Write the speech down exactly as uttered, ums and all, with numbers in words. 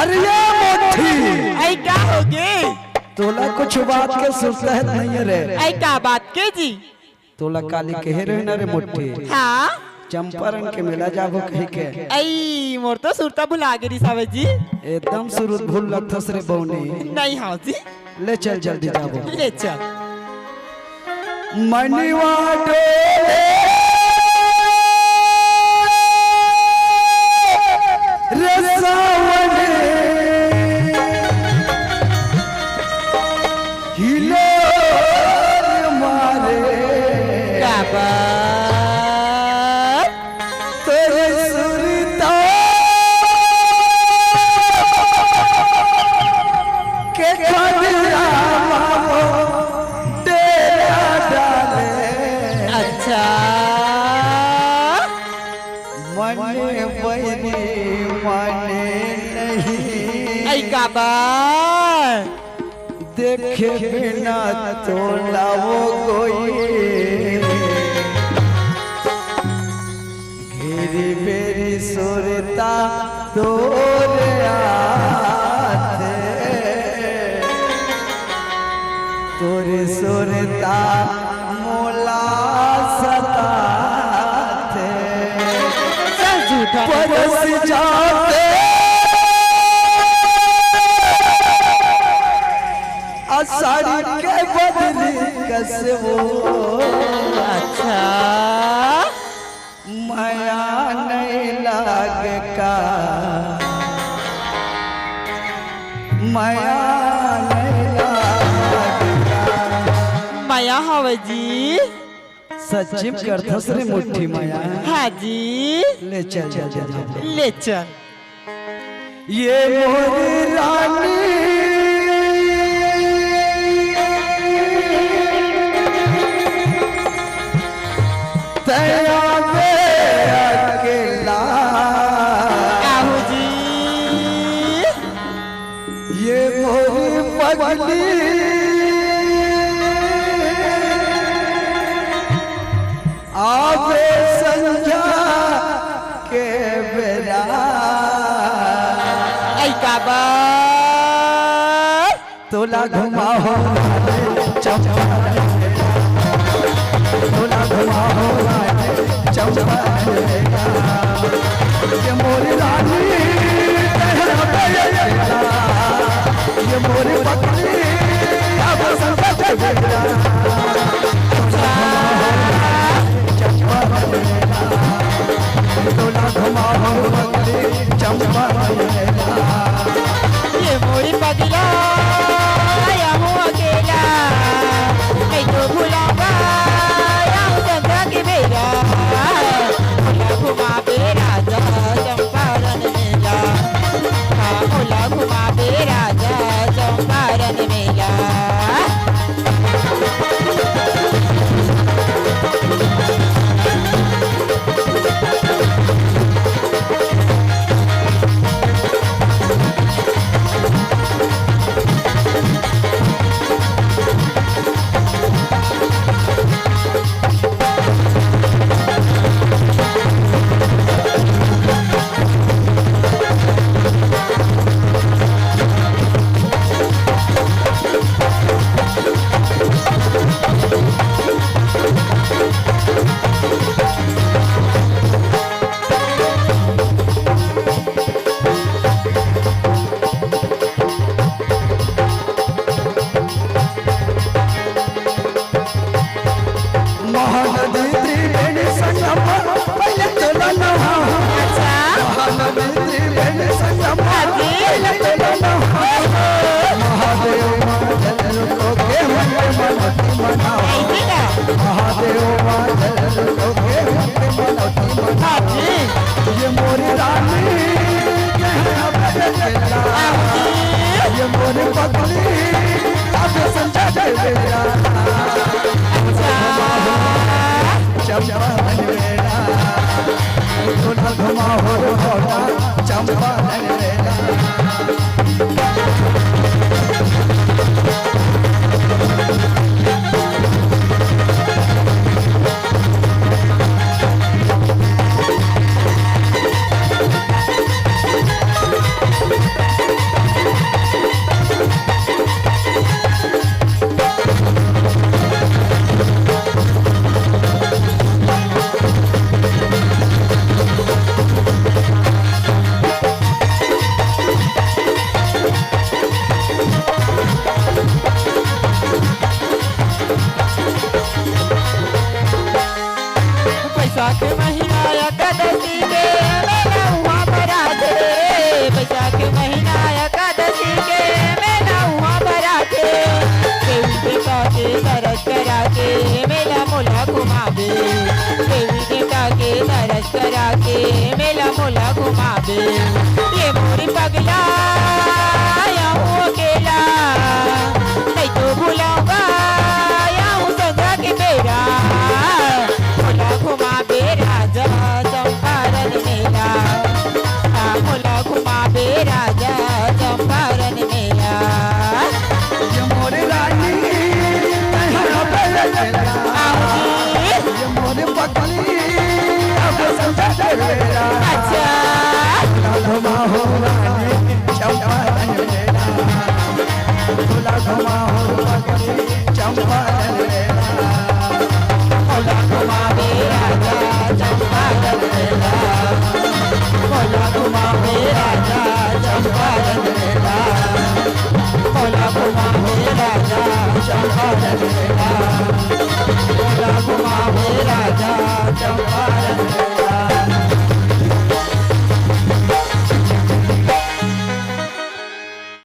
अरे या मोठी! अई का होगे? तोला कुछ बात के सुरता हे नहीं रे? अई का बात के जी? तोला काली कहे रहे ना रे मोठी। हाँ? चंपारण के मेला जाबो कहि के। अई, मोर तो सुरता भुला गे रिहिस हवे जी। एकदम सुरत भूल लगथस रे बौनी। नहीं हव जी। ले चल जल्दी जाबो। ले चल। मनवा डोले रे सावन, हिलोर मारे। क्या बात? तोरे सुरता के खदिया मामो डेरा डाले। अच्छा। मने बहिनी मने नहीं। अई का बात? देखे बिना तोला वो कोई। घेरी बेरी सुरता तोरे आथे, तोरे सुरता मोला सताथे। चल झूठा। बरस जाथे आषाढ़ के बदरी कस वो। अच्छा। मया नहीं लागे का, मया नहीं लागे का। मया हवे जी। सच्ची में करथस रे मोठी मया। हाँ जी। ले चल, चल, चल, चल। ले चल। ये मोरी रानी, तया में अकेला। आहू जी। ये मोरी पगली, आवे संझा के बेरा। अई का बात? तोला घुमाहूं चंपा, तोला घुमाहूं चंपा। ये मोरी रानी, ये मोरी पगली, अब संकट बेरा। तोला घुमाहूं पगली चंपा। ये मोरी पगला, या हूँ अकेला, मैं तो भुलाऊंगा, या हूँ संझा के बेरा, भुला घुमा बेरा, जा चंपारण मेला। करा के मेला मोला घुमाबे, ये मोरी पगला, या हूँ अकेला, नहीं तो भुलाऊंगा, या हूँ संगा के बेरा, मोला घुमाबे राजा चंपारण मेला, आ, मोला घुमाबे राजा चंपारण मेला। ये मोरे रानी, तैं हर बेला चला। आओ जी। ये मोरे पगली, अब समझा के बेरा। अच्छा। लालो माँ हो रानी,